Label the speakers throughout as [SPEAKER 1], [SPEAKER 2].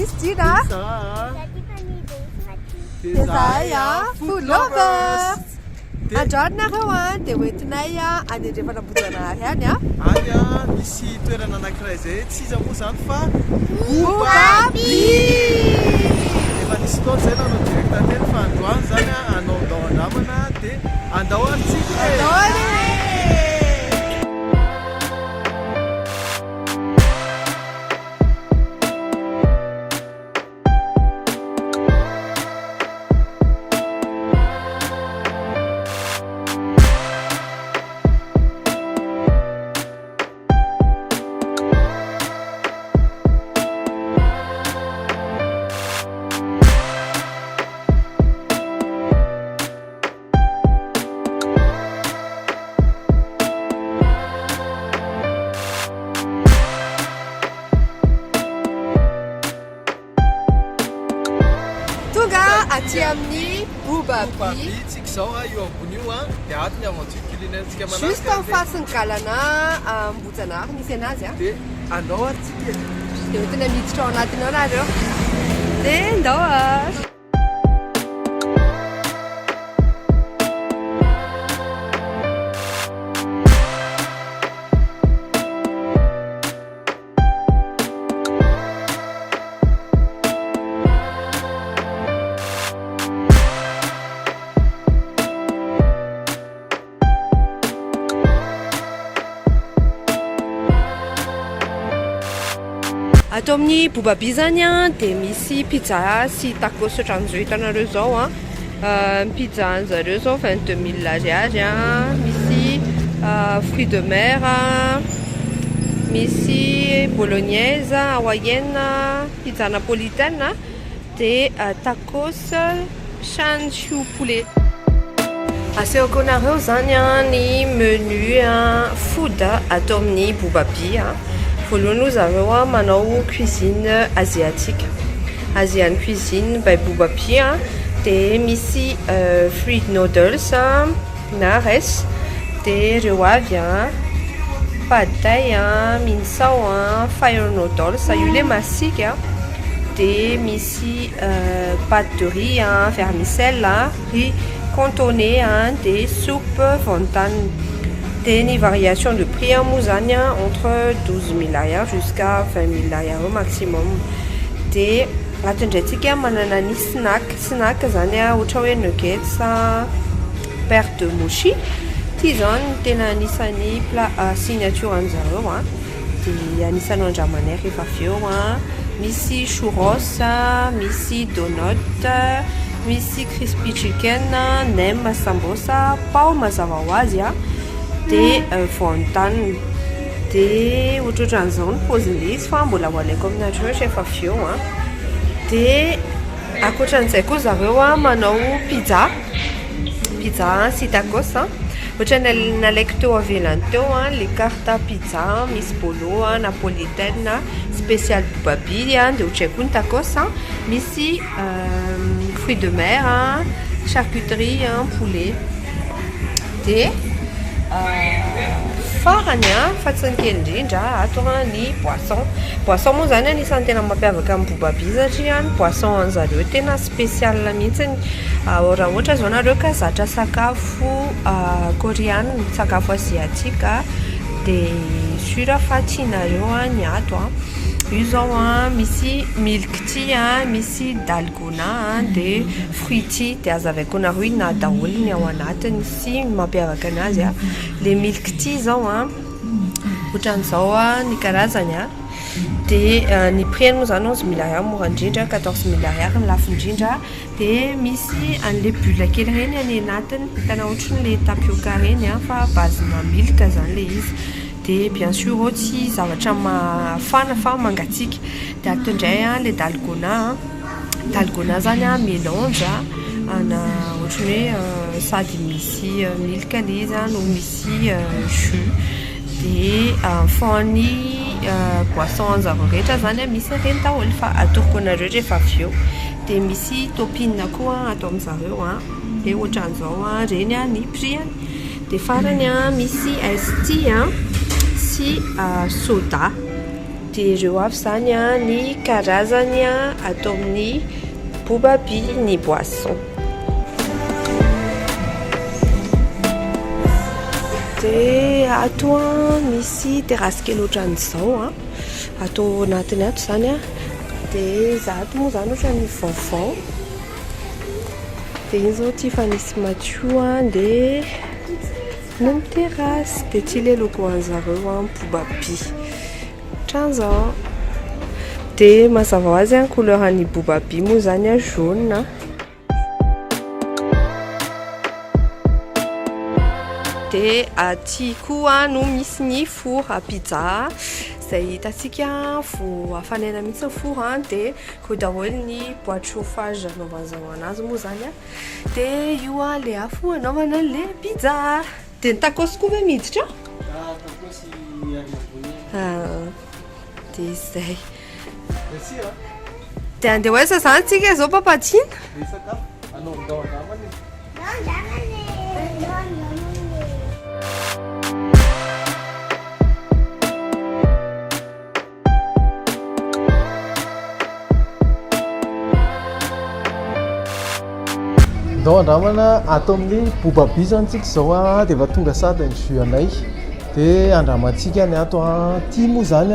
[SPEAKER 1] Misy Dina. Dia zahay Food Lovers. Androany nareo dia hoentinay any Andrefana Ambohijanahary any.
[SPEAKER 2] Any misy toerana anankiray izay tsy iza moa izany fa
[SPEAKER 1] Bobaby.
[SPEAKER 2] Efa nisy fotoana izay nanao direct teny fa androany izany hanao andao andramana dia andao ary tsika e.
[SPEAKER 1] Andao ary e. Tonga aty amin'ny Boba By.
[SPEAKER 2] Tsika izao a, io ambony io a, dia ato ny aventure culinaire tsika manaraka.
[SPEAKER 1] Juste en face ny galana Ambohijanahary misy anazy a.
[SPEAKER 2] Dia andao ary tsika e.
[SPEAKER 1] Dia hoentina miditra ao anatiny ao nareo. Dia ndao ary. Ato amin'ny Bobaby izany dia misy pizza sy tacos ohatran'izao hitanareo izao an. Ny pizza an'zareo izao 22000 ariary an, misy fruits de mer, misy bolognaise, hawaïenne, pizza napolitaine dia tacos Chan chou poulet. Asehoko anareo izany ny menu food ato amin'ny Bobaby. Voalohany aloha zareo manao cuisine asiatique. Asian cuisine by Bobaby dia misy fruit noodles na rice dia ireo avy pad thai, minsao, fire noodles io ilay masiaka dia misy sy pâte de riz, vermicelle, riz cantonais dia soupe van-tan. Dia ny variation de prix moa izany entre 12000 ariary jusqu'à 20000 ariary eo maximum. Dia ato indray tsika manana ny snack, snack izany ohatra hoe nuggets, paire de mochi. Ity izao no tena anisan'ny plat signature an'zareo. Dia anisan'ny ho andramanay rehefa avy eo an, misy churros, misy donut, misy crispy chicken, nem sambosa, pao mazava ho azy an, dia voantan. Dia ohatrohatran'izao ny paozin'ilay izy fa mbola ho alaiko aminareo rehefa avy eo an. Dia ankoatran'izay koa zareo an manao pizza. Pizza sy tacos a. Ohatran'ny nalaiko teo avelany teo a, le carte pizza misy bolo a, napolitaine, spécial bobaby a, dia ohatray koa ny tacos a, misy fruits de mer a, charcuterie a, poulet. Dia farany a, fa tsy ny kely indrindra, ato a ny boisson. Boisson moa izany anisan'ny tena mampiavaka ny bobaby satria ny boisson an'zareo tena spécial mihitsy. Raha ohatra izao nareo ka zatra sakafo koreana, sakafo aziatika dia sûr fa tianareo ny ato an. Io izao an misy milk tea, misy dalgona dia fruit tea. Dia hazavaiko anareo inona daholo ny ao anatiny sy ny mampiavaka anazy an. Ilay milk tea izao an, ohatran'izao ny karazany an. Dia ny prix-ny moa izany 11000 ariary mora indrindra, 14000 ariary ny lafo indrindra. Dia misy an'ilay bulle kely ireny any anatiny, hitanao ohatran'ilay tapioca ireny an, fa base-na milk izany ilay izy. Dia bien sûr ao tsy zavatra mafana fa mangatsiaka. Dia ato indray an ilay dalgona an, dalgona izany an mélange ana ohatran'ny hoe sady misy milk ilay izy no misy jus. Dia fond-n'ny boisson an'zareo rehetra izany an misy ireny daholo fa atoroko anareo rehefa avy eo. Dia misy topping koa ato amin'zareo an, dia ohatran'izao an ireny an ny prix-ny. Dia farany an misy ice tea an sy soda. Dia ireo avy izany ny karazany ato amin'ny Bobaby ny boisson. Dia ato misy terrasse kely ohatran'izao ato anatiny ato izany. Dia izaho ato moa izany ohatran'ny vaovao. Dia iny izao ity efa nisy Matio dia no mi-terrasse. Dia ity ilay logo an'zareo Bobaby. Ohatran'izao. Dia mazava ho azy couleur an'ny Bobaby moa izany jaune. Dia aty koa no misy ny four à pizza izay hitantsika vao hafanaina mihitsy ny four dia ireo daholo ny boîte chauffage anaovan'izao anazy moa izany. Dia io ilay afo anaovana an'ilay pizza. Dia ny tacos koa ve miditra ao?
[SPEAKER 2] Ah, tacos ary ambony.
[SPEAKER 1] Ah, dia izay.
[SPEAKER 2] Merci ah.
[SPEAKER 1] Dia andeha ho aiza izany tsika izao Papa Tiana?
[SPEAKER 2] Resaka anao ndao angambany. Ndao andramana ato amin'ny Bobaby zany tsika izao a, dia efa tonga sady ny jus anay. Dia andramantsika ny ato a. Ity moa zany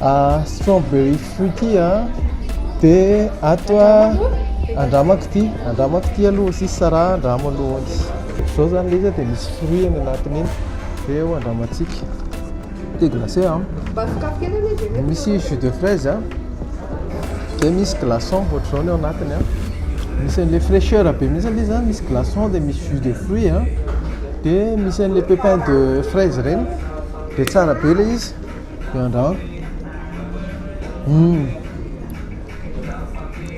[SPEAKER 2] a strawberry fruity a. Dia ato a andramako ity, andramako ity aloha sisa raha andramo aloha. Izao zany ilay izy dia misy fruit any anatiny iny. Dia ho andramantsika. Thé glacé a. Misy jus de fraise a. Dia misy glaçon ohatr'izao ny ao anatiny a. Misy an'ilay fraîcheur be mihitsy ilay izy a, misy glaçon dia misy jus de fruit a. Dia misy an'ilay pépin de fraise ireny. Dia tsara be ilay izy. Dia andramo.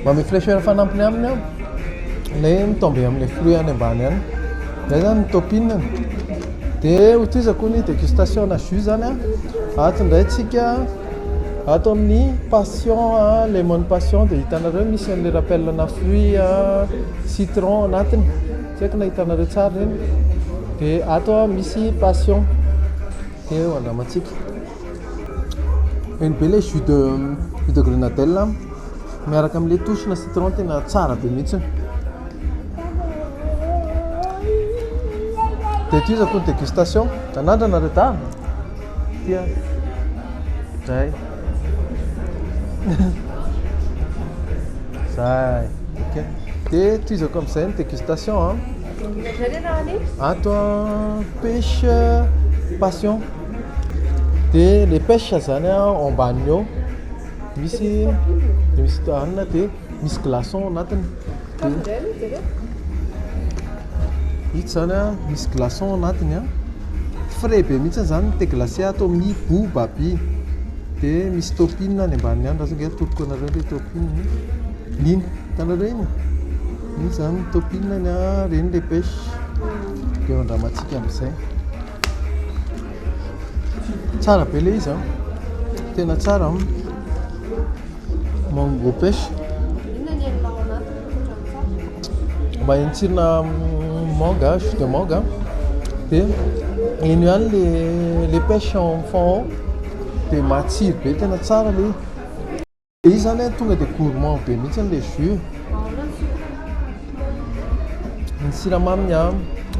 [SPEAKER 2] Manome fraîcheur fanampiny aminy a. Ilay mi-tomber amin'ilay fruit any ambany any. Izay zany ny topping. Dia hotohizako ny dégustation na jus zany a. Ato indray tsika ato amin'ny passion lemon passion dia hitanareo misy an'ilay rappel na fruit citron anatiny. Tsy haiko na hitanareo tsara ireny. Dia ato misy passion. Dia ho andramantsika. Eny be ilay jus de jus de grenadelle miaraka amin'ilay touche na citron tena tsara be mihitsy. Dia tohizako ny dégustation. Anandrana ry dada. Tia. Zay. Zay. Ok. Dia tohizako amin'izay ny dégustation an. Ato an pêche passion. Dia le pêche zany an ao ambaniny ao misy misy hanina dia misy glaçon ao anatiny. Dia ito zany an misy glaçon ao anatiny an. Frais be mihitsy zany ny thé glacé ato amin'ny Bobaby. Dia misy topping any ambaniny any, raha ange atoroko anareo ilay topping. Iny, hitanareo iny? Iny zany ny topping-ny an, ireny ilay pêche. Dia andramantsika amin'izay. Tsara be ilay izy an, tena tsara an. Mango pêche. Mba iny tsirona manga, jus de manga. Dia iny ihany le le pêche en fond ao. Dia matsiro be, tena tsara ilay izy. Ilay izy zany tonga dia gourmand be mihitsy ilay jus. Ny siramaminy an,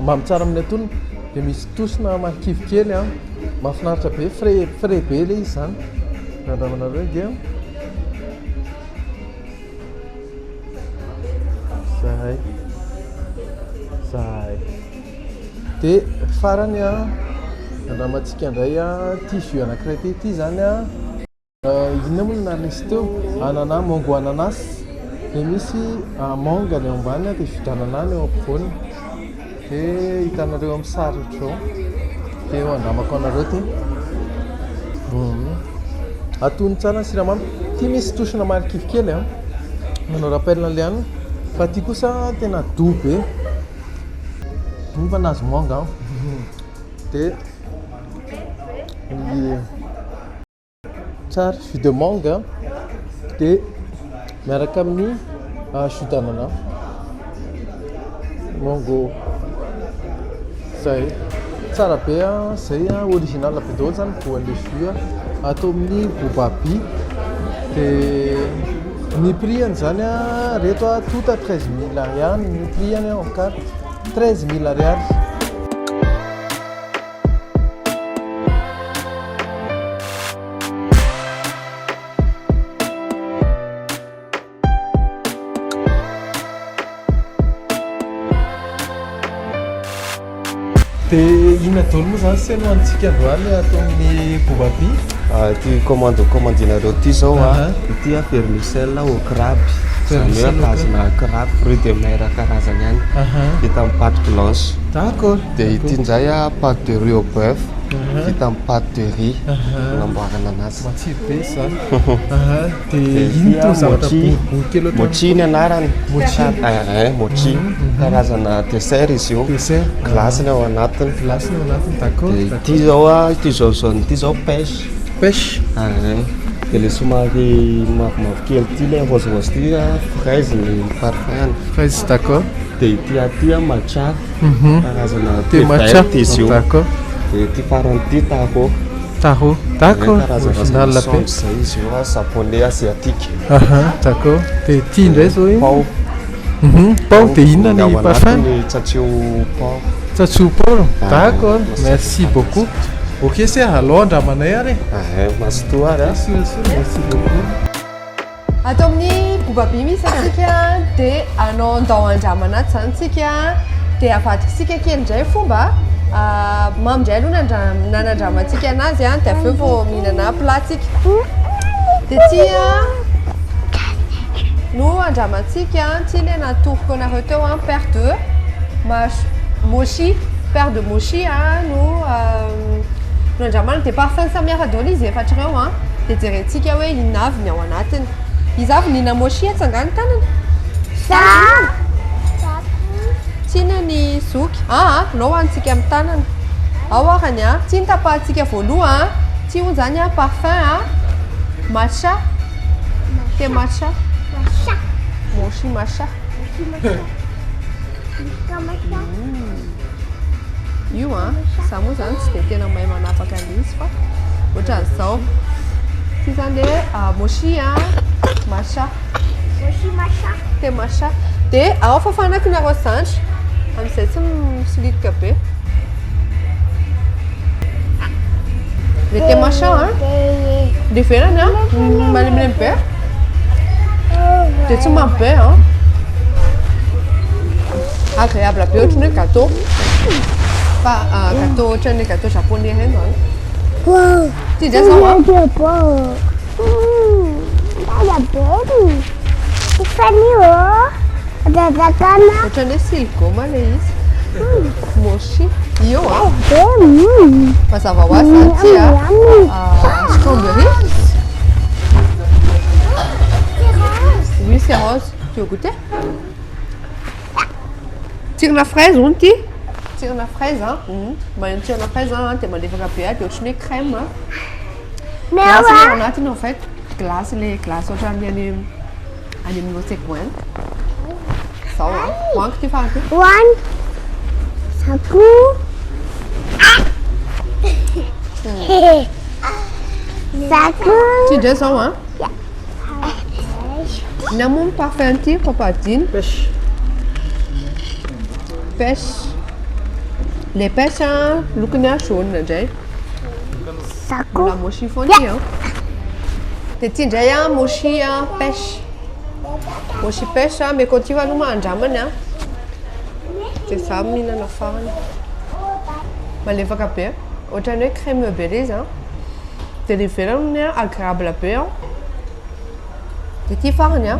[SPEAKER 2] mamy tsara amin'ny antonony. Dia misy tosina marikivy kely an, mahafinaritra be, frais frais be ilay izy zany. Andramanareo dia. Zay. Zay. Dia farany an, andramantsika indray an, ity jus anankiray ity, ity zany an. Inona moa no nanisy teo? Anana, mango ananas. Dia misy manga ny ao ambany dia jus d'ananas ny eo ampovoany. Dia hitanareo amin'ny sary ohatr'izao. Dia ho andramako anareo ity. Atony tsara ny siramamy. Ity misy touche-na marikivy kely an. Manao rappel an'ilay hanina. Fa ity kosa tena doux be. Iny fa nahazo manga aho. Dia ny tsara jus de mangue dia miaraka amin'ny jus d'ananas. Mango. Zay. Tsara be a, zay a, original be daholo zany goût-an'le jus a ato amin'ny Bobabi. Dia ny prix-any zany a, reto a tout à 13 000 ariary ny prix-any en carte, 13 000 ariary. Dia inona daholo moa zany se no hohanintsika androany ato amin'ny Bobabi?
[SPEAKER 3] Ity commande commandinareo ity zao a, ity a vermicelle au crabe, zany hoe
[SPEAKER 2] Vermicelle au
[SPEAKER 3] base-na crabe, fruits de mer karazany ihany, vita amin'ny pâte blanche. Dia ity indray a pâte de riz au bœuf, vita amin'ny pâte de riz namboarana anazy.
[SPEAKER 2] Matsiro be izy zany. Dia ino to zavatra boribory kely ohatran'ny
[SPEAKER 3] Mochi ny anarany.
[SPEAKER 2] Mochi.
[SPEAKER 3] Eh, mochi. Karazana dessert izy io.
[SPEAKER 2] Dessert.
[SPEAKER 3] Glace ny ao anatiny.
[SPEAKER 2] Glace ny ao anatiny, d'accord.
[SPEAKER 3] Dia ity zao a, ity jaune jaune ity zao pêche.
[SPEAKER 2] Pêche.
[SPEAKER 3] Ah, dia le somary mavomavo kely ity, le rose rose ity a, fraise ny parfum.
[SPEAKER 2] Fraise, d'accord.
[SPEAKER 3] Dia ity aty a matcha. Karazana
[SPEAKER 2] Thé
[SPEAKER 3] thé
[SPEAKER 2] matcha.
[SPEAKER 3] vert izy io. Dia ity farany ity taro.
[SPEAKER 2] Taro, d'accord.
[SPEAKER 3] Karazana
[SPEAKER 2] Original be.
[SPEAKER 3] saonjo zay izy io a, japonais, asiatique.
[SPEAKER 2] Aha, d'accord. Dia ity indray zao iny?
[SPEAKER 3] Pao.
[SPEAKER 2] Pao, dia inona
[SPEAKER 3] Ny ao
[SPEAKER 2] ny parfum?
[SPEAKER 3] anatiny tsatsio pao.
[SPEAKER 2] Tsatsio pao.
[SPEAKER 3] Ah,
[SPEAKER 2] D'accord,
[SPEAKER 3] merci.
[SPEAKER 2] merci beaucoup. Ok, se alao andramanay ary.
[SPEAKER 3] Ah, mazotoa ary a.
[SPEAKER 2] Merci, merci, merci beaucoup.
[SPEAKER 1] Atao amin'ny Bobabi misy atsika dia anao andao andramana ato zany tsika, dia avadikisika kely indray fomba mamy indray aloha nanandramantsika anazy a, dia avy eo vao mihinana plat-tsika. Dia ty a no andramantsika, ty le natoroko anareo teo a, paire de mochi, paire de mochi a no andramana. Dia parfum samihafa daholo izy efatra ireo a, dia jerentsika hoe inona avy ny ao anatiny. Iza avy nihina mochi? Atsangano tanana.
[SPEAKER 4] Za.
[SPEAKER 1] Tiana ny zoky. Ah, nao hoanitsika amin'ny tanana. Ao arany a. Ty ny tapahantsika voaloha a. Ty hono zany a parfum a matcha. Thé matcha.
[SPEAKER 4] Matcha.
[SPEAKER 1] Mochi matcha.
[SPEAKER 4] Mochi matcha. Matcha.
[SPEAKER 1] Io a, za moa zany tsy dia tena mahay manapaka an'izy fa ohatran'izao. Ty zany le mochi a matcha.
[SPEAKER 4] Mochi matcha.
[SPEAKER 1] Thé matcha. Dia ao fafanako nareo zandry amin'izay tsy misolitika be. Le thé matcha a, le ivelany a malemilemy be, dia tsy mamy be a. Agréable be, ohatran'ny hoe gâteau. Fa gâteau ohatran'ny gâteau japonais ireny zany. Ty indray zao a.
[SPEAKER 4] Tiffany oh. Dadakana.
[SPEAKER 1] Ohatran'ny hoe silgoma le izy. Mochi. Io a. Mazava ho azy zany ty a. Strawberry. Oui, c'est rose. Tu veux goûter? Tsirona fraise hono ty. Tsirona fraise a. Maheno tsirona fraise a, dia malefaka be a, dia ohatran'ny hoe crème a. Glace le ao anatiny en fait. Glace, le glace ohatran'ny any amin'ny Osegoin. Zao a. Hoaniko ty farany ty.
[SPEAKER 4] One. Sako. Sako.
[SPEAKER 1] Ty indray zao a. Inona moa ny parfum ty, Papadine?
[SPEAKER 2] Pêche.
[SPEAKER 1] Pêche. Le pêche a, lokony a jaune indray.
[SPEAKER 4] Sako.
[SPEAKER 1] Mbola mochi foana ty a. Dia ty indray a mochi a pêche. Mochi pêche a, meko ty aloha mahandramany a. Dia za mihinana farany. Malefaka be. Ohatran'ny hoe crémeux be le izy a. Dia le ivelany a agréable be a. Dia ty farany a.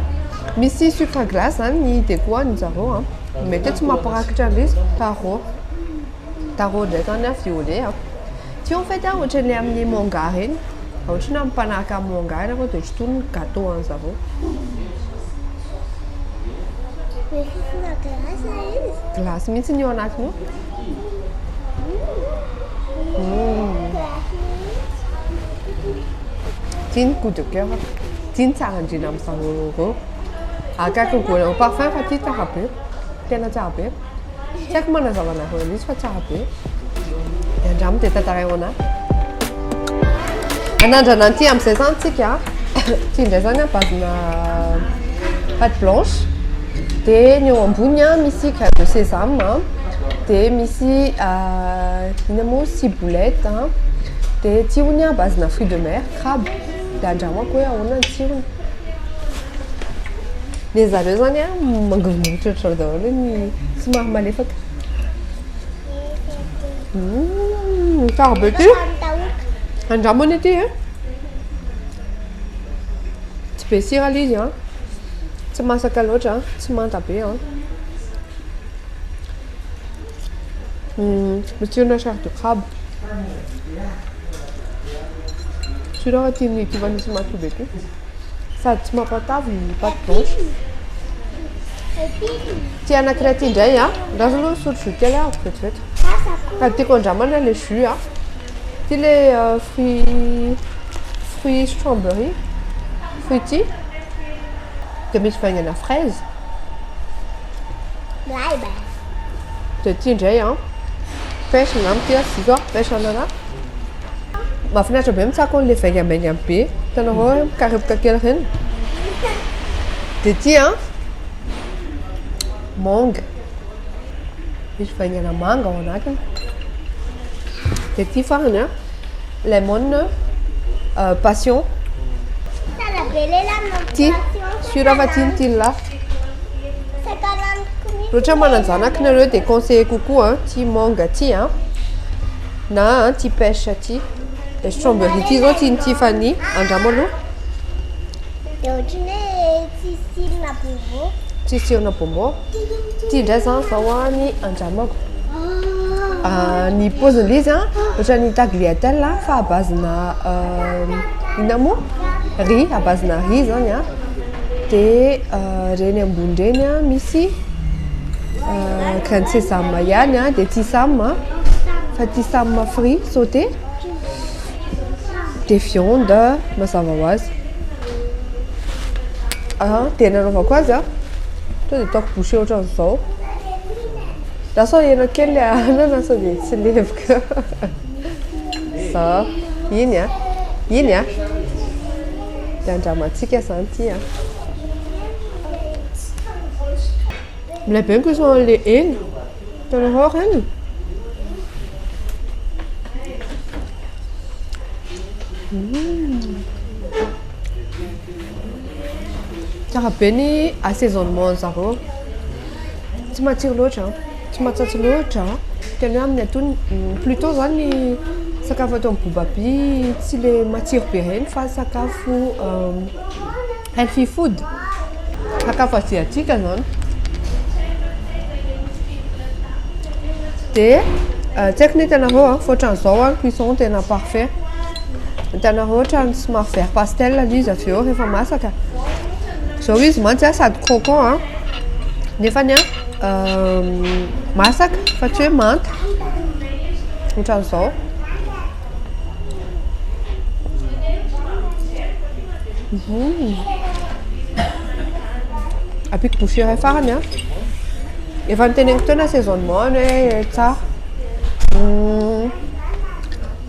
[SPEAKER 1] Misy sucre glace zany ny déco any zareo a. Mety hoe tsy mampirakitra an'ilay izy. Taro. Taro indray zany a violet a. Ty en fait a ohatran'ilay amin'ny manga reny. Raha ohatra hoe mpanaraka manga ianareo dia ohatry itony ny gâteau any zareo.
[SPEAKER 4] Misy glace izy.
[SPEAKER 1] Glace mihitsy ny ao anatiny io.
[SPEAKER 4] Glace mihitsy.
[SPEAKER 1] Ty ny coup de cœur. Ty ny tsara indrindra amin'ny zareo ireo. Akaiky ny goût parfum fa ty tsara be. Tena tsara be. Tsy haiko manazava anareo an'izy fa tsara be. Andramo dia tantaraiko anahy. Anandrana an'ity amin'izay zany tsika. Ity indray zany à base-na pâte blanche. Dia ny eo ambony a misy graine de sésame a, dia misy inona moa, ciboulette a, dia ity hono à base-na fruits de mer, crabe. Dia andramako hoe ahoana ny tsirony. Ny zareo zany a mangovitrovitra ohatr'izao daholo ny somary malefaka. Tsara be ty. Andramana ity e. Tsy be sira ilay izy an. Tsy masaka loatra, tsy manta be an. Misy tsirona chair de crabe. Sûr fa tian'ny Tiffany sy Mathieu be ty. Sady tsy mampatavy ny pâte blanche. Ty anankiray ty indray an. Andraso aloha misotro jus kely aho vetivety. Sady tiako andramana le jus an. Ty le fruit strawberry, fruity. Dia misy vaingana fraise. Dia ty indray an. Pêche angamba ty an, diso aho, pêche anana. Mahafinaritra be mitsako an'ilay vaingambaingana be. Hitanareo hoe mikarepoka kely ireny. Dia ty an, mangue. Misy vaingana manga ao anatiny. Dia ty farany an, lemon passion. Ty, sûr fa ty no tian'i lahy. Raha ohatra manan-janaka nareo dia conseillé kokoa an, ty mangue ty an, na ty pêche ty. Dia strawberry ty zao tian'i Tiffany. Andramo aloha.
[SPEAKER 4] Dia ohatran'ny hoe tsisy tsirona bonbon.
[SPEAKER 1] Tsisy tsirona bonbon. Ty indray zany zao an ny andramako. Ny paozin'ilay izy an, ohatran'ny tagliatelle fa à base-na inona moa? Riz, à base-na riz zany an. Dia ireny ambony ireny an misy graine de sésame ihany an, dia tisam fa tisam frit sauté, dia viande mazava ho azy. Dia ny anaovako azy an, tonga dia ataoko bouchée ohatran'izao. Lasa hena kely ilay anana sao dia tsy levoka. Zao, iny an, iny an. Dia andramantsika izany ity an. Milay be ny cuisson an'ilay hena. Hitanareo ireny? Tsara be ny assaisonnement an'zareo. Tsy matsiro loatra, tsy matsatso loatra. Tena hoe amin'ny antonony. Plutôt zany ny sakafo atao amin'ny bobaby tsy le matsiro be ireny fa sakafo healthy food. Sakafo aziatika zany. Dia tsy haiko ny hitanareo an, fa ohatran'izao an, cuisson tena parfait. Hitanareo ohatran'ny somary vert pastel ilay izy avy eo rehefa masaka. Izao izy mantsy an, sady croquant an, nefany an masaka fa tsy hoe manta. Ohatran'izao. Ampiako bouchée iray farany an. Efa noteneniko teo ny assaisonnement hoe tsara.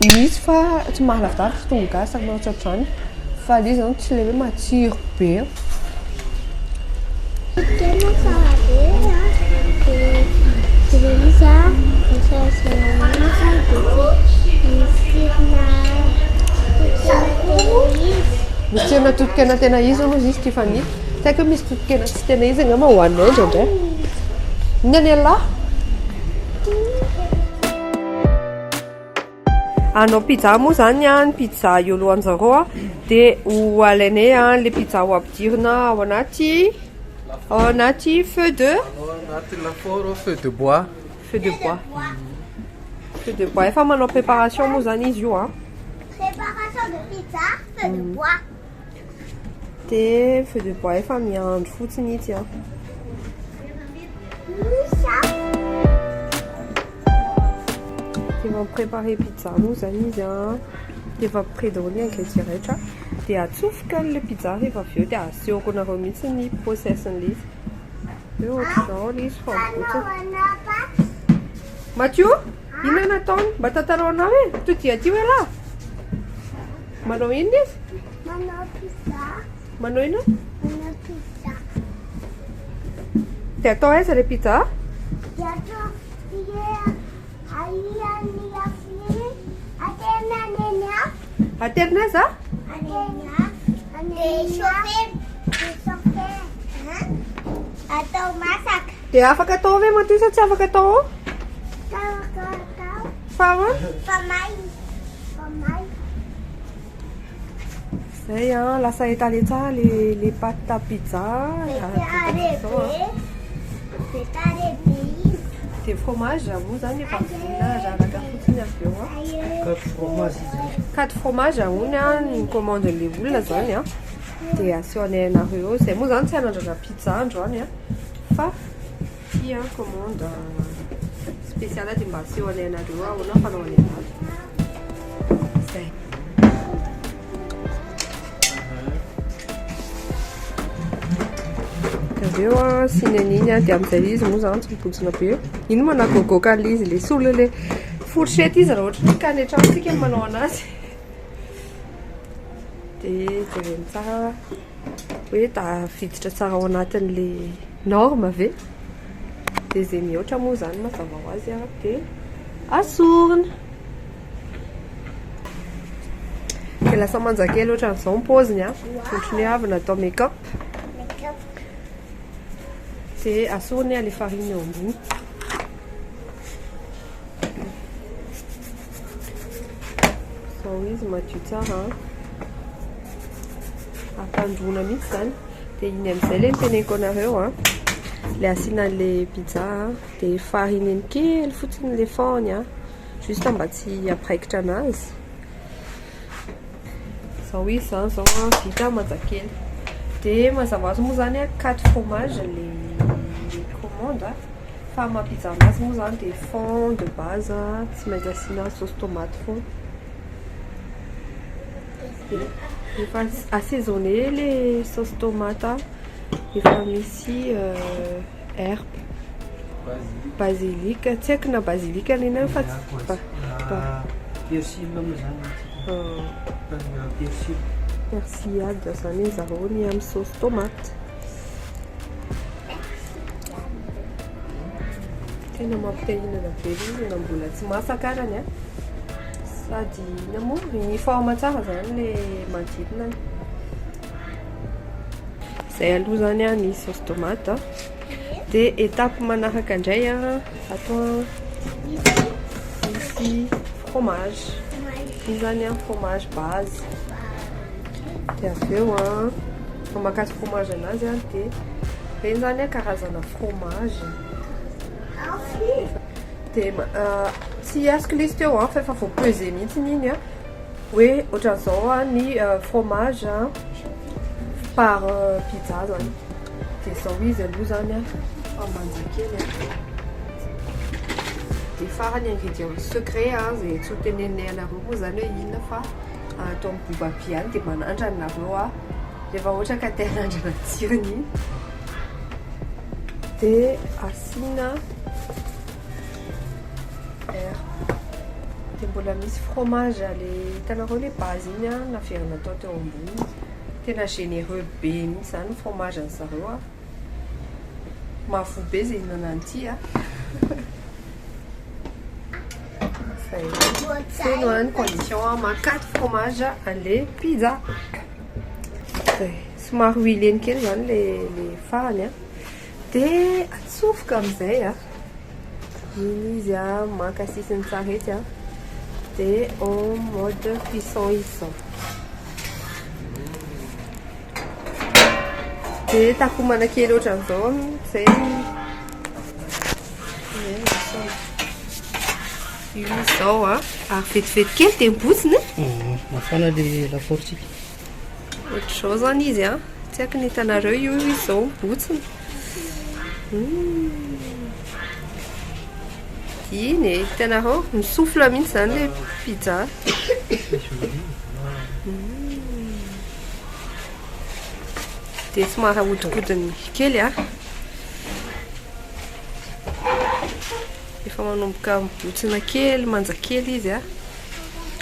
[SPEAKER 1] Misy fa tsy mahalavidavitra tongolo gasy sady manao ohatrohatr'izany fa ilay izy zany tsy ilay hoe matsiro be.
[SPEAKER 4] Tena tsara be a, dia ilay izy a, misy dia misy tsirona totokena tena izy.
[SPEAKER 1] Misy tsirona totokena tena izy hono izy Tiffany. Tsy haiko hoe misy totokena tsy tena izy angamba hohaninay indraindray. Inona ny an'lah? Hanao pizza moa zany an, ny pizza eo alohan'zareo an, dia ho alainay an le pizza ho ampidirina ao anaty ao anaty feu de
[SPEAKER 2] Ao anaty lafaoro feu de bois.
[SPEAKER 1] Feu de bois. Feu de bois. Efa manao préparation moa zany izy io an.
[SPEAKER 4] Préparation de pizza, feu de bois.
[SPEAKER 1] Dia feu de bois efa miandry fotsiny izy an.
[SPEAKER 4] Misy afo.
[SPEAKER 1] Efa mi-préparer pizza moa zany izy an. Dia efa prêt daholo ny ingrédients rehetra. Dia atsofoka an'ilay pizza rehefa avy eo dia asehoko anareo mihitsy ny process-n'ilay izy. Dia ohatr'izao ilay izy fa mibotsaka. Mathieu? Inona nataony? Mba tantarao anao e. Todiho aty hoe lahy. Manao inona izy?
[SPEAKER 4] Manao pizza.
[SPEAKER 1] Manao inona?
[SPEAKER 4] Manao pizza.
[SPEAKER 1] Dia atao aiza ilay pizza?
[SPEAKER 4] Dia atao dia ahian'ny afo iny. Aterina any afo.
[SPEAKER 1] Aterina aiza?
[SPEAKER 4] Aterina afo. Dia chauffer. Dia chauffer. Atao masaka.
[SPEAKER 1] Dia afaka atao ve Matio sa tsy afaka atao ao?
[SPEAKER 4] Afaka atao.
[SPEAKER 1] Fa ahoana?
[SPEAKER 4] Fa may. Fa may.
[SPEAKER 1] Zay a, lasa étalé tsara le pâte à pizza.
[SPEAKER 4] Be tare be. Be tare be izy.
[SPEAKER 1] Dia fromage moa zany efa vonona raraka fotsiny avy eo a.
[SPEAKER 5] Quatre fromage izy.
[SPEAKER 1] Quatre fromage hono a ny commande le olona zany a. Dia aseho anareo eo. Zay moa zany tsy hanandrana pizza androany a. Fa ty a commande spéciale dia mba aseho anareo ahoana fanaovana anazy. Zay. Avy eo a siny an'iny a dia amin'izay izy moa zany tsy mibontsina be. Iny managoagoaka an'ilay izy le solo le fourchette izy raha ohatra hoe ka any an-tranontsika no manao anazy. Dia jerena tsara hoe tafiditra tsara ao anatin'le norme ve. Dia izay mihoatra moa zany mazava ho azy a dia asorina. Dia lasa manja kely ohatran'izao ny paoziny a. Ohatran'ny hoe avy natao make-up.
[SPEAKER 4] Make-up.
[SPEAKER 1] Dia asorina ilay farine eo ambony. Zao izy madio tsara. Ampandroana mihitsy zany. Dia iny amin'izay ilay niteneniko anareo a. Ilay asiana an'ilay pizza dia farine iny kely fotsiny ilay fond-ny a. Juste mba tsy hampiraikitra anazy. Zao izy zany zao a vita manja kely. Dia mazava ho azy moa zany a quatre fromage le commande a. Fa maha pizza anazy moa zany dia fond de base tsy maintsy asiana sauce tomate foana. Efa assaisonné le sauce tomate, efa misy herbe basilic, tsy haiko na basilic na inona fa tsy
[SPEAKER 5] Persil moa zany. Persil.
[SPEAKER 1] Persillade zany zareo ny amin'ny sauce tomate. Tena mampite-hihinana be izy na mbola tsy masaka arany a. Sady inona moa uniforme tsara zany le manodidina. Zay aloha zany a ny sauce tomate. Dia étape manaraka indray a atao misy fromage. Io zany a fromage base. Dia avy eo a mamakasy fromage anazy a dia ireny zany a karazana fromage. Dia tsy azoko ilay izy teo a fa efa voapesé mihitsy iny a hoe ohatran'izao a ny fromage par pizza zany. Dia izao izy aloha zany a fa manja kely a. Dia farany ingrédient secret a izay tsy ho teneninay anareo moa zany hoe inona fa atao amin'ny Boubabi ihany dia manandrana nareo a rehefa ohatra ka te hanandrana tsirony. Dia asiana herbe. Dia mbola misy fromage le hitanareo le base iny a naverina atao teo ambony. Tena généreux be mihitsy zany ny fromage any zareo a. Mahavoa be izay hihinana an'ity a. Zay. Feno a ny condition a maha quatre fromage an'le pizza. Zay. Somary huileny kely zany le farany a. Dia atsofoka amin'izay a. Iny izy a maka sisiny tsara etsy a. Dia en mode cuisson izy zao. Dia takomana kely ohatran'izao zay. Io izy zao a. Ary vetivety kely dia mibontsina.
[SPEAKER 5] Mafana le lafaorintsika.
[SPEAKER 1] Ohatr'izao zany izy a. Tsy haiko ny hitanareo io izy zao mibontsina. Iny e, hitanareo misouffle mihitsy zany le pizza. Dia somary ahodikodiny kely a. Efa manomboka mibotsina kely, manja kely izy a.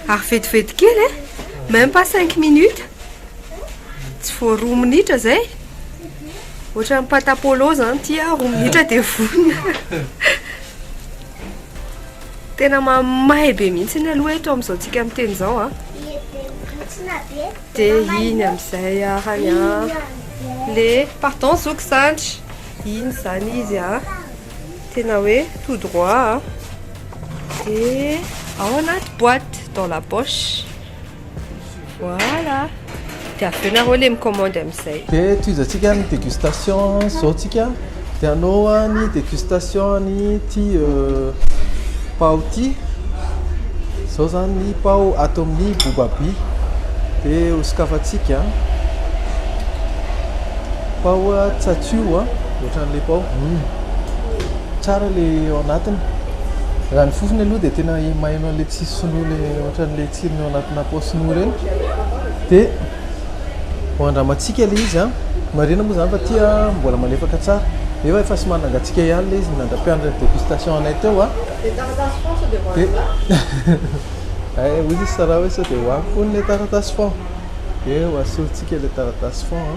[SPEAKER 1] Ary vetivety kely e, même pas 5 minutes, tsy vao 2 minitra zay. Ohatran'ny pâte à polo zany ty a, 2 minitra de vonona. Tena mamay be mihitsy ny aloha eto amin'izao tsika miteny zao a. De iny amin'izay arany a, le pardon zoky sandry, iny zany izy a, tena hoe tout droit a, de ao anaty boîte, dans la poche, voilà. De avy eo nareo le micommande amin'izay.
[SPEAKER 2] De tohizantsika ny dégustation zao tsika, de anao a ny dégustation ny ty pao ty zao zany, ny pao ato amin'ny Bobabi. De hosokafantsika pao a tsatsio a, ohatran'le pao tsara le ao anatiny. Raha ny fofony aloha de tena maheno an'le tsisy sinoa, le ohatran'le tsirony ao anatina pao sinoa reny. De ho andramantsika le izy a. Marina moa zany fa tia mbola malefaka tsara, nefa efa somary nangatsiaka ihany le izy nandra-piandra ny dégustation anay teo a. De hoy izy Sara hoe sao de hoaniko hono le taratasy fond, de ho asolontsika le taratasy fond a,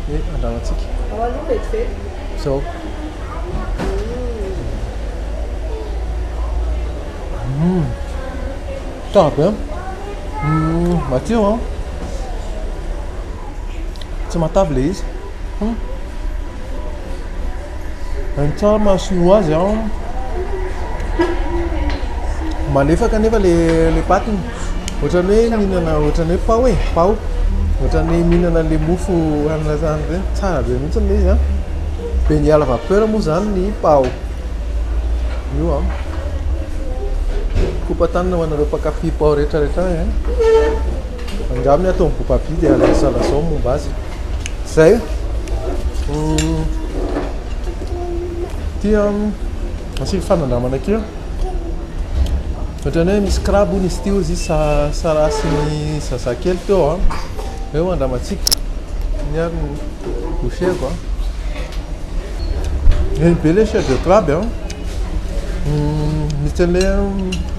[SPEAKER 2] de andramantsika
[SPEAKER 1] Ao aloha vetivety.
[SPEAKER 2] Zao tsara be, matsiro a, tsy matavy le izy. Ny tsara mahasinoa azy a, malefaka nefa le pâte-ny, ohatran'ny hoe mihinana, ohatran'ny hoe pao e, pao, ohatran'ny mihinana le mofo hanina zany reny. Tsara be mihitsy le izy a. Beignet à la vapeur moa zany ny pao io a. Kopatanina ho anareo mpankafy pao rehetrarehetra any a, angamba atao amin'ny Bobabi, dia lazalazao momba azy zay ty a. Asika fanandramana kely, ohatrany hoe misy crabe hono izy ity, hozy izy Sara sy ny zazakely teo a. Eo andramantsika ny ary ny bouchée-ko a. Eny be le chair de crabe a, misy an'le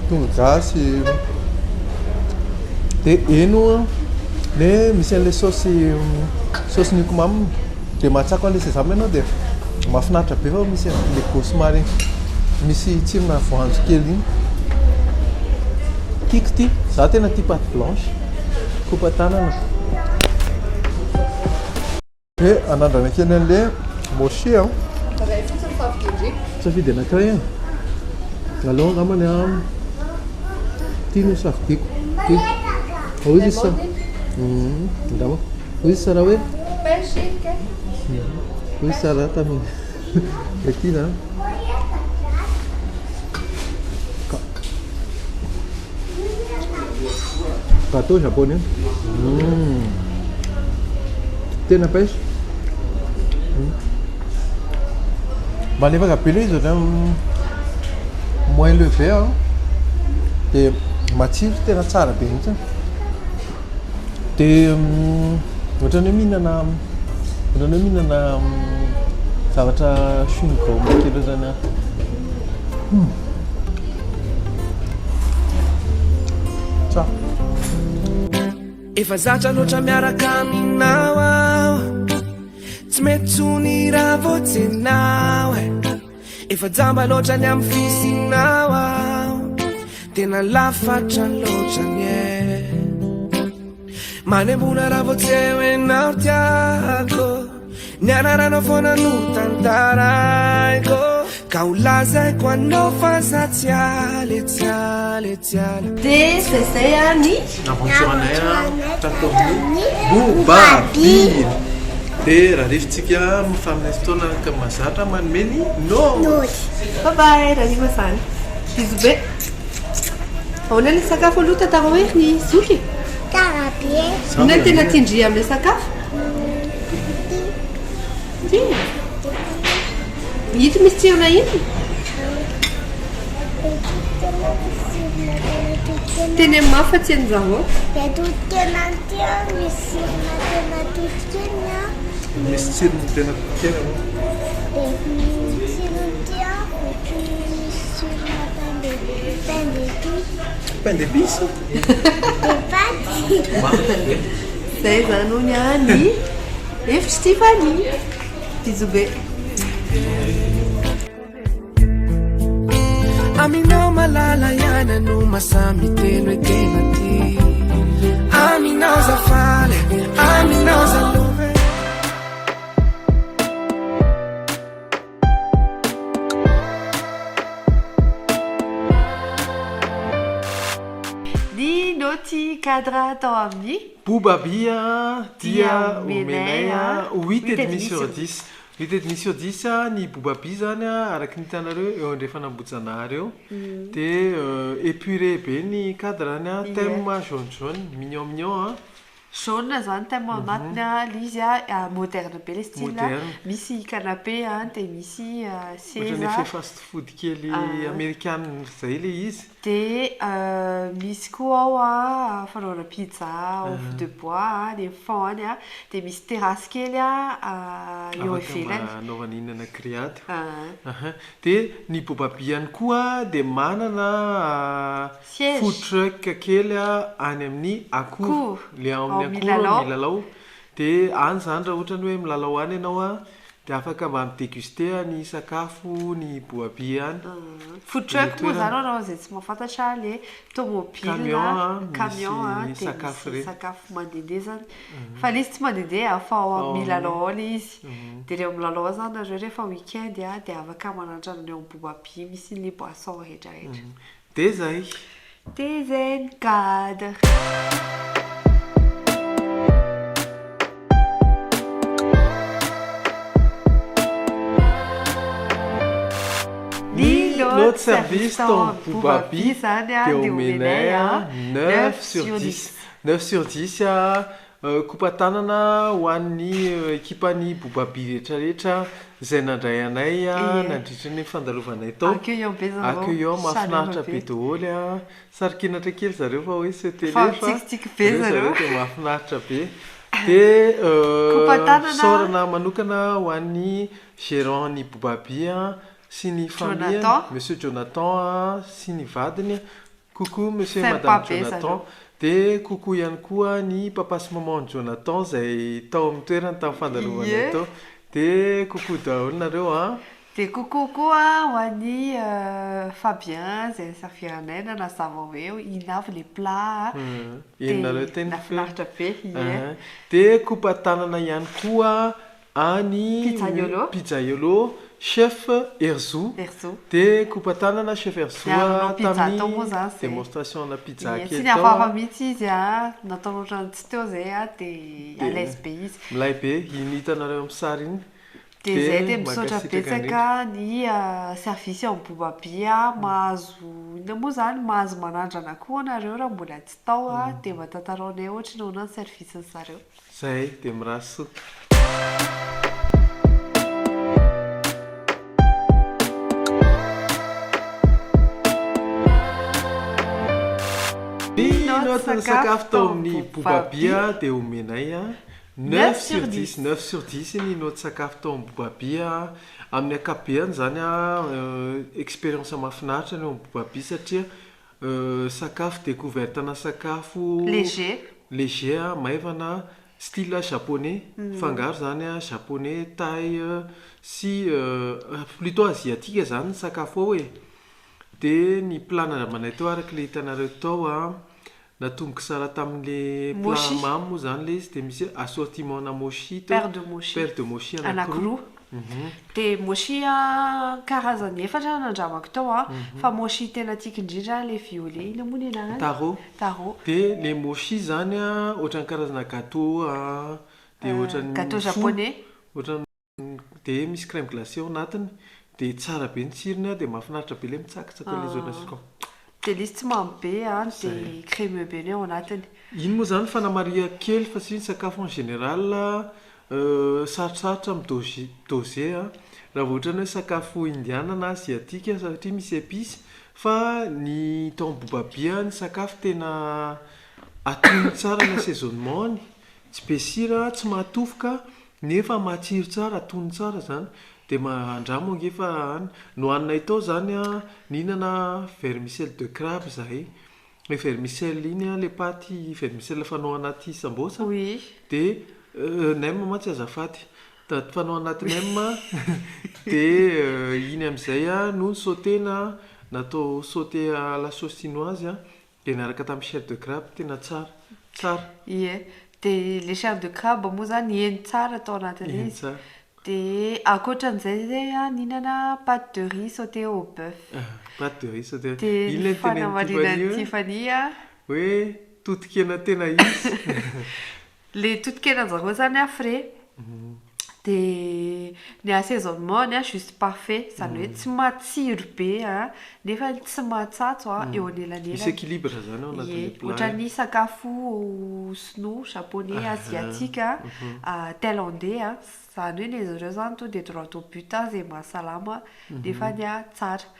[SPEAKER 2] tongolo gasy, de eno le misy an'le saosy nuoc mam, de mahatsako an'le sésame ianao, de mahafinaritra be, fa misy le goût somary misy tsirona voanjo kely iny. Tiako ty, za tena tia pâte blanche. Kopa tanana. De anandrana kely an'le mochi a.
[SPEAKER 1] Ray fotsiny favidindriko.
[SPEAKER 2] Safidy anankiray e. Aleo angambany a, ty no safidiko ty. Hoy izy sa angamba hoy izy Sara hoe
[SPEAKER 1] Pêche ke.
[SPEAKER 2] Hoy Sara tamin'ny le ty zany gâteau japonais. Tena pêche. Malefaka be le izy, ohatrany moelleux be a, de matsiro, tena tsara be mihitsy, de ohatrany hoe mihinana zavatra chewing-gum kely ohatrany a. Tsara.
[SPEAKER 6] Efa zatra loatra miaraka aminao aho, tsy mety tsony raha vao tsenao e. Efa jamba loatra ny amin'ny fisinao aho, tena lafatra loatra ny e. Manembona raha vao tsy eo ianao, tiako ny anaranao foana no tantaraiko, ka ho lazaiko anao fa za tsy aly, tsy aly, tsy ala.
[SPEAKER 1] De zay zay a ny
[SPEAKER 2] aventure anay a tato amin'ny Bobabi. De raha rivotsika mifaminay fotoana ka mahazatra manome ny note.
[SPEAKER 1] Bye bye rahariva zany, bisous be. Ahoana le sakafo aloha, tantara hoe ry zoky?
[SPEAKER 4] Tsara be.
[SPEAKER 1] Inona no tena tiandry amin'le sakafo? Ty ito misy tsirona inona? Teny amin'ny mafy fa tsy hain'zareo.
[SPEAKER 4] Reto tena ty a, misy tsirona tena totokely a.
[SPEAKER 2] Misy tsirony tena kely aloha.
[SPEAKER 4] De ny tsirony ty a, ohatran'ny misy Pain d'épices.
[SPEAKER 2] Pain d'épices?
[SPEAKER 4] Des pâtes.
[SPEAKER 1] Zay zany hono a ny hevitr'i Tiffany. Bisous be.
[SPEAKER 6] Aminao malala ihany no mahasahy miteny hoe tena tia. Aminao za faly, aminao za love.
[SPEAKER 1] Ny naoty cadre tao amin'ny.
[SPEAKER 2] Boobaby dia omenay huit et demi sur dix. Huit et demi sur dix ny Boobaby zany araka ny hitanareo eo andrefan'Ambohijanahary eo. Dia épuré be ny cadre-ny, thème jaune jaune, mignon mignon.
[SPEAKER 1] Jaune zany thème ao anatiny a, le izy a moderne be le style,
[SPEAKER 2] Moderne.
[SPEAKER 1] misy canapé a, dia misy seza.
[SPEAKER 2] Ohatran'ny effet fast food kely amerikana zay le izy.
[SPEAKER 1] Dia misy koa ao a fanaovana pizza au feu de bois a, any amin'ny fond any a, dia misy terrasse kely a eo
[SPEAKER 2] Afaka mba
[SPEAKER 1] ivelany.
[SPEAKER 2] hanaovana hihinana grillade.
[SPEAKER 1] Ah.
[SPEAKER 2] Aha. Dia ny Boobaby ihany koa dia manana
[SPEAKER 1] Siège.
[SPEAKER 2] food truck kely any amin'ny akoho.
[SPEAKER 1] Akoho.
[SPEAKER 2] Le ao
[SPEAKER 1] Ao
[SPEAKER 2] amin'ny akoho
[SPEAKER 1] milalao.
[SPEAKER 2] milalao. Dia any izany raha ohatra ny hoe milalao any ianao a, dia afaka mba mi-déguster ny sakafo ny Boobaby any.
[SPEAKER 1] Food truck moa izany ho anao izay tsy mahafantatra le tomobile,
[SPEAKER 2] Camion a,
[SPEAKER 1] camion a,
[SPEAKER 2] misy
[SPEAKER 1] dia
[SPEAKER 2] sakafo
[SPEAKER 1] misy
[SPEAKER 2] ireny.
[SPEAKER 1] sakafo mandehandeha izany. Fa le izy tsy mandehandeha fa ao
[SPEAKER 2] Ao
[SPEAKER 1] amin'ny milalao ao le izy.
[SPEAKER 2] Mhm.
[SPEAKER 1] Dia rehefa milalao ao izany nareo rehefa week-end a, dia afaka manandrana ny ao amin'ny Boobaby misy ny boisson rehetrarehetra.
[SPEAKER 2] Dia zay.
[SPEAKER 1] Dia zay ny cadre. Ny
[SPEAKER 2] Notre service
[SPEAKER 1] tao
[SPEAKER 2] tao Boobaby
[SPEAKER 1] zany a
[SPEAKER 2] dia
[SPEAKER 1] dia
[SPEAKER 2] omenay
[SPEAKER 1] omenay
[SPEAKER 2] a 9 sur 10. 9 sur 10 a kopa-tanana ho an'ny ekipan'ny Boobaby rehetrarehetra izay nandray anay a
[SPEAKER 1] Ie.
[SPEAKER 2] nandritra ny fandalovanay tao.
[SPEAKER 1] Accueillant be zareo.
[SPEAKER 2] Accueillant mahafinaritra
[SPEAKER 1] Chaleur
[SPEAKER 2] be
[SPEAKER 1] be.
[SPEAKER 2] daholo a. Sarikinatra kely zareo fa hoe se télé
[SPEAKER 1] Fa
[SPEAKER 2] fa
[SPEAKER 1] mitsikitsiky be
[SPEAKER 2] ireo
[SPEAKER 1] zareo.
[SPEAKER 2] zareo dia mahafinaritra be. Dia
[SPEAKER 1] Kopa-tanana.
[SPEAKER 2] fisaorana manokana ho an'ny gérant ny Boobaby a sy ny famille
[SPEAKER 1] Jonathan.
[SPEAKER 2] Monsieur Jonathan a sy ny vadiny. Coucou monsieur et
[SPEAKER 1] Sympa
[SPEAKER 2] madame
[SPEAKER 1] be
[SPEAKER 2] Jonathan.
[SPEAKER 1] zareo.
[SPEAKER 2] Dia coucou ihany koa ny papa sy maman Jonathan izay tao amin'ny toerany tamin'ny fandalovanay
[SPEAKER 1] Ie.
[SPEAKER 2] tao. Dia coucou daholo nareo a.
[SPEAKER 1] Dia coucou koa ho an'ny Fabien izay nisafiranay nanazava hoe inona avy le plat. Dia
[SPEAKER 2] Henonareo teny
[SPEAKER 1] nahafinaritra be. Ie.
[SPEAKER 2] Aha. Dia kopa-tanana ihany koa any
[SPEAKER 1] Pizzaiolo.
[SPEAKER 2] Pizzaiolo, chef Herzo.
[SPEAKER 1] Herzo.
[SPEAKER 2] Dia kopa-tanana chef Herzo
[SPEAKER 1] Niara-nanao pizza tao
[SPEAKER 2] tamin'ny
[SPEAKER 1] moa zany zay.
[SPEAKER 2] démonstration na pizza
[SPEAKER 1] Ie,
[SPEAKER 2] kely
[SPEAKER 1] tsy
[SPEAKER 2] tao.
[SPEAKER 1] nihafahafa mihitsy izy a, natao ohatran'ny tsy teo zay a, dia à l'aise be izy.
[SPEAKER 2] Milay be, iny hitanareo amin'ny sary iny.
[SPEAKER 1] Dia zay dia misaotra
[SPEAKER 2] mankasitraka
[SPEAKER 1] betsaka ny service ao amin'ny Boobaby a, mahazo inona moa zany, mahazo manandrana koa nareo raha mbola tsy tao a, dia mba tantaraonay ohatry ny ahoana ny service-ny zareo.
[SPEAKER 2] Zay, dia mirary soa. Ny
[SPEAKER 1] Note
[SPEAKER 2] note sakafo tao amin'ny Boobaby a dia omenay a 9 sur 10. 9 sur 10 ny note sakafo tao amin'ny Boobaby a. Amin'ny ankapobeny zany a expérience mahafinaritra ny eo amin'ny Boobaby satria sakafo découverte na sakafo
[SPEAKER 1] Léger.
[SPEAKER 2] léger a, maivana, style japonais. Fangaro zany a japonais, thaï sy plutôt asiatique zany ny sakafo ao e. Dia ny plat nandramanay teo araka ilay hitanareo tao a, natomboka sara tamin'le plat
[SPEAKER 1] Mochi.
[SPEAKER 2] mamy moa zany le izy dia misy assortiment na mochi teo.
[SPEAKER 1] Paire de mochi.
[SPEAKER 2] Paire de mochi anankiroa.
[SPEAKER 1] Anankiroa. Dia mochi a karazany efatra nandramako tao a, fa mochi tena tiako indrindra le violet, inona moa ny anarany?
[SPEAKER 2] Taro.
[SPEAKER 1] Taro.
[SPEAKER 2] Dia le mochi zany a ohatran'ny karazana gâteau a, dia ohatran'ny
[SPEAKER 1] Gâteau
[SPEAKER 2] fo,
[SPEAKER 1] japonais.
[SPEAKER 2] Ohatran'ny dia misy crème glacée ao anatiny, dia tsara be ny tsirony a, dia mahafinaritra be le mitsakitsaka ilay izy ohatran'ny
[SPEAKER 1] Dia le izy tsy mamy be a, dia
[SPEAKER 2] Zay.
[SPEAKER 1] crémeux be ny ao anatiny.
[SPEAKER 2] Iny moa zany fanamarihana kely fa tsy ny sakafo en général sarotsarotra amin'ny dosé a. Raha vao ohatran'ny hoe sakafo indiana na asiatique satria misy épices fa ny tao amin'ny Boobaby a ny sakafo tena atonony tsara ny assaisonnement-ny, tsy be sira, tsy mahatofoka nefa matsiro tsara, atonony tsara zany. Dia andramo ange fa any. Nohaninay tao izany an, nihinana vermicelle de crabe izahay. Ilay vermicelle iny an, ilay paty vermicelle fanao anaty sambosa.
[SPEAKER 1] Oui.
[SPEAKER 2] Dia nem mantsy azafady. Fanao anaty nem dia iny amin'izay no ni-sauter-na, natao sauter à la sauce chinoise dia niaraka tamin'ny chair de crabe, tena tsara. Tsara.
[SPEAKER 1] Ie. Dia ilay chair de crabe moa izany heno tsara tao anatin'ilay
[SPEAKER 2] Heno
[SPEAKER 1] izy.
[SPEAKER 2] tsara.
[SPEAKER 1] Dia ankoatran'izay izay an, nihinana pâte de riz sauté au bœuf.
[SPEAKER 2] Pâte de riz sauté.
[SPEAKER 1] Dia
[SPEAKER 2] Inona
[SPEAKER 1] ny
[SPEAKER 2] no tenenin'i
[SPEAKER 1] fanamarinan'i
[SPEAKER 2] Tiffany hoe?
[SPEAKER 1] Tiffany an.
[SPEAKER 2] Hoe totokena tena izy.
[SPEAKER 1] Ilay totokena-njareo izany an frais. Dia ny assaisonnement-ny an juste parfait. Izany hoe tsy matsiro be an, nefa tsy mahatsatso an, eo anelanelany.
[SPEAKER 2] Misy équilibre izany ao anatin'ilay
[SPEAKER 1] Ie,
[SPEAKER 2] plat.
[SPEAKER 1] ohatran'ny sakafo sinoa, japonais, asiatique, thaïlandais an. Izany hoe ny azy ireo izany tonga dia droit au but an, izay mahasalama nefany an tsara.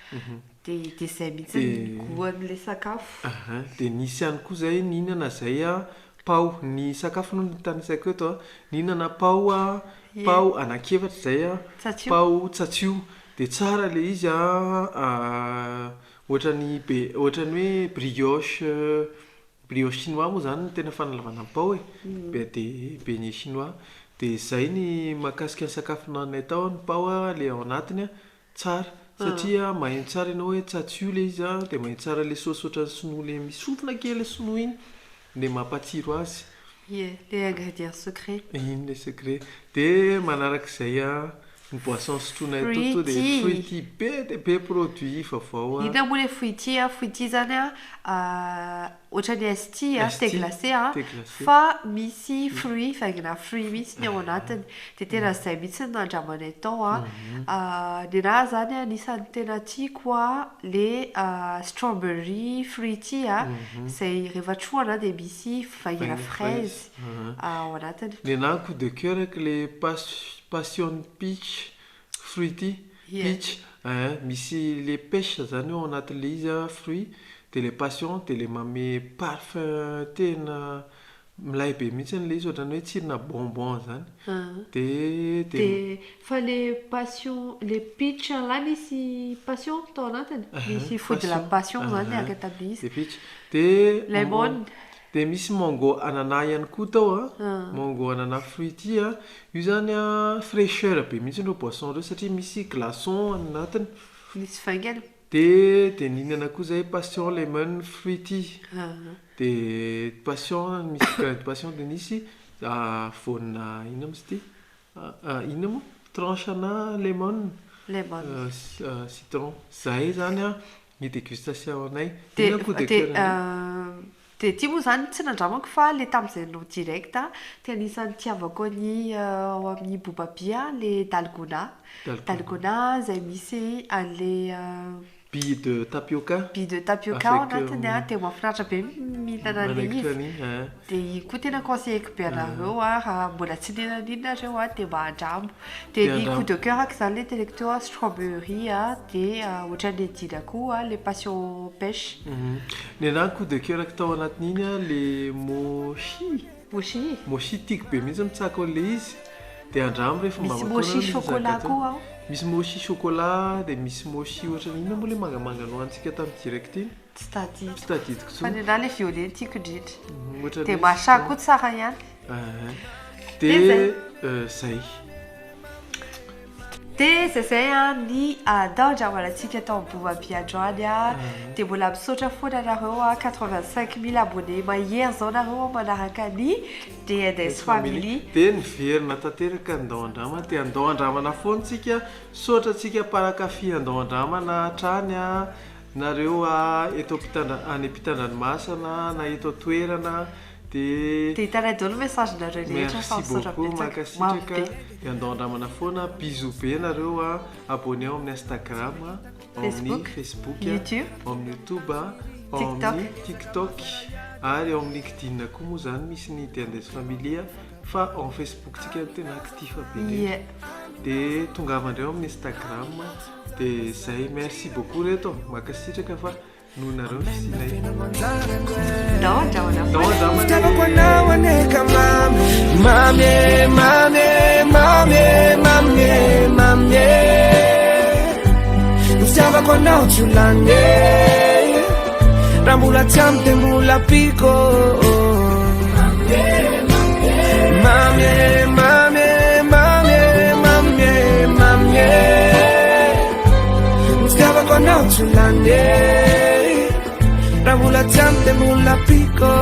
[SPEAKER 1] Dia dia izay mihitsy ny goût-n'ilay sakafo.
[SPEAKER 2] Aha, dia nisy ihany koa izay nihinana izay an, pao, ny sakafo no tanisaiko eto an, nihinana pao an, pao anankiefatra izay an, pao tsatsio, dia tsara ilay izy an, ohatran'ny be, ohatran'ny hoe brioche, brioche chinois moa izany no tena fanalavana ny pao e, be dia beignet chinois, dia izay ny mahakasika ny sakafo nohaninay tao, ny pao ilay ao anatiny an, Tsara, satria maheno tsara ianao hoe tsatsio ilay izy an, dia maheno tsara ilay saosy ohatran'ny sinoa ilay misofina kely ilay sinoa iny, ilay mampatsiro azy.
[SPEAKER 1] Ie, ilay ingrédient secret.
[SPEAKER 2] Iny ilay secret. Dia manarak'izay an, ny boisson sotroinay eto tonga dia fruity be dia be produit vaovao an.
[SPEAKER 1] Inona moa ilay fruity an? Fruity izany an, Ohatran'ny ice tea a, thé glacé a, fa misy fruit, vaingana fruit mihitsy ny ao anatiny. Dia tena izay mihitsy no nandramanay tao a. Ny anahy izany anisan'ny tena tiako a, le strawberry fruity a, izay rehefa trohana dia misy vaingana fraise ao anatiny.
[SPEAKER 2] Ny anahy coup de coeur-ko le passion peach Fruity, peach, ein, misy le pêche zany ao anatin'le izy an, fruit, de le passion de le manome parfum tena milay be mihitsy le izy ohatran'ny hoe tsirona bonbon zany, de de.
[SPEAKER 1] De fa le passion, le peach an'lah nisy passion tao anatiny? Nisy fruit de la passion zany niaraka tamin'ilay izy.
[SPEAKER 2] De peach, de.
[SPEAKER 1] Lemon.
[SPEAKER 2] Dia misy mango anana ihany koa tao a, mango anana fruity a, io zany a fraicheur be mihitsy ireo boisson ireo satria misy glaçon any anatiny.
[SPEAKER 1] Misy vaingana.
[SPEAKER 2] Dia dia nihinana koa zahay passion lemon fruity, dia passion misy grain de passion dia nisy voanina inona moa izy ity? Inona moa? Tranche ana lemon.
[SPEAKER 1] Lemon.
[SPEAKER 2] Citron. Zay zany an ny dégustation anay.
[SPEAKER 1] Dia
[SPEAKER 2] Inona coup de
[SPEAKER 1] dia
[SPEAKER 2] coeur anao?
[SPEAKER 1] dia ity moa izany tsy nandramako fa ilay tamin'izay nanao direct tena anisan'ny nitiavako ny ao amin'ny Bobaby ilay dalgona. Dalgona izay misy an'ilay
[SPEAKER 2] Bille de tapioca.
[SPEAKER 1] Bille de tapioca ao anatiny an, dia mahafinaritra be mihinana an'ilay izy. Dia iny koa tena conseilleko be anareo an, raha mbola tsy nihinana an'iny nareo an, dia mba andramo. Dia ny coup de coeur ako izany ilay teneniko teo an, strawberry an, dia ohatran'ny Edina koa ilay passion pêche.
[SPEAKER 2] Ny anahy coup de coeur-ko tao anatin'iny an, ilay mochi.
[SPEAKER 1] Mochi?
[SPEAKER 2] Mochi tiako be mihitsy mitsako an'ilay izy. Dia andramo rehefa mba
[SPEAKER 1] Misy
[SPEAKER 2] maka
[SPEAKER 1] mochi
[SPEAKER 2] anareo misy
[SPEAKER 1] chocolat
[SPEAKER 2] gâteau.
[SPEAKER 1] koa ao.
[SPEAKER 2] Misy mochi chocolat dia misy mochi ohatran'ny inona moa ilay mangamanga nohanintsika tamin'ny direct iny?
[SPEAKER 1] Tsy tadidiko.
[SPEAKER 2] Tsy tadidiko
[SPEAKER 1] Fa
[SPEAKER 2] intsony.
[SPEAKER 1] ny anahy ilay violet no tiako indrindra.
[SPEAKER 2] Ohatran'ny
[SPEAKER 1] Dia
[SPEAKER 2] hoe
[SPEAKER 1] matcha
[SPEAKER 2] citron.
[SPEAKER 1] koa tsara ihany.
[SPEAKER 2] Ehe.
[SPEAKER 1] Dia
[SPEAKER 2] Dia
[SPEAKER 1] zay.
[SPEAKER 2] zay.
[SPEAKER 1] Dia zay zay an ny andaon-dramanantsika tao Ambohimahabe androany an. Dia mbola misaotra foana anareo an, 85 mille abonnés mahery zao nareo manaraka ny DNS Family.
[SPEAKER 2] Dia niverina tanteraka ny Ndao Andramana, dia Andao Andramana foana tsika, misaotra antsika mpankafy Andao Andramana hatrany an, nareo eto ampitandra any ampitandranomasina na eto an-toerana dia
[SPEAKER 1] Dia hitanay daholo ny message-nareo rehetra fa
[SPEAKER 2] Merci
[SPEAKER 1] misaotra
[SPEAKER 2] beaucoup,
[SPEAKER 1] betsaka.
[SPEAKER 2] mankasitraka,
[SPEAKER 1] Mamy be.
[SPEAKER 2] dia Andao Andramana foana, bisous be nareo an, abonné ao amin'ny Instagram, ao amin'ny
[SPEAKER 1] Facebook,
[SPEAKER 2] Facebook,
[SPEAKER 1] YouTube,
[SPEAKER 2] ao amin'ny YouTube, ao
[SPEAKER 1] TikTok.
[SPEAKER 2] amin'ny TikTok ary ao amin'ny LinkedIn koa moa izany misy ny DNDS Family fa ao amin'ny Facebook tsika no tena actif be indrindra.
[SPEAKER 1] Ie.
[SPEAKER 2] Dia tongava indray ao amin'ny Instagram dia zay merci beaucoup reto mankasitraka fa noho nareo ny fisianay.
[SPEAKER 1] Ndao andramana
[SPEAKER 2] Ndao
[SPEAKER 1] foana.
[SPEAKER 2] andramana
[SPEAKER 6] Fitiavako
[SPEAKER 2] e.
[SPEAKER 6] anao anie ka mamy, mamy e, mamy e, mamy. Mamy e, mamy e, mamy e. Ny fitiavako anao tsy ho lany e. Raha mbola tsy ampy de mbola piko. Mamy e, mamy e, mamy e, mamy e, mamy e. Ny fitiavako anao tsy ho lany e. Raha mbola tsy ampy de mbola piko.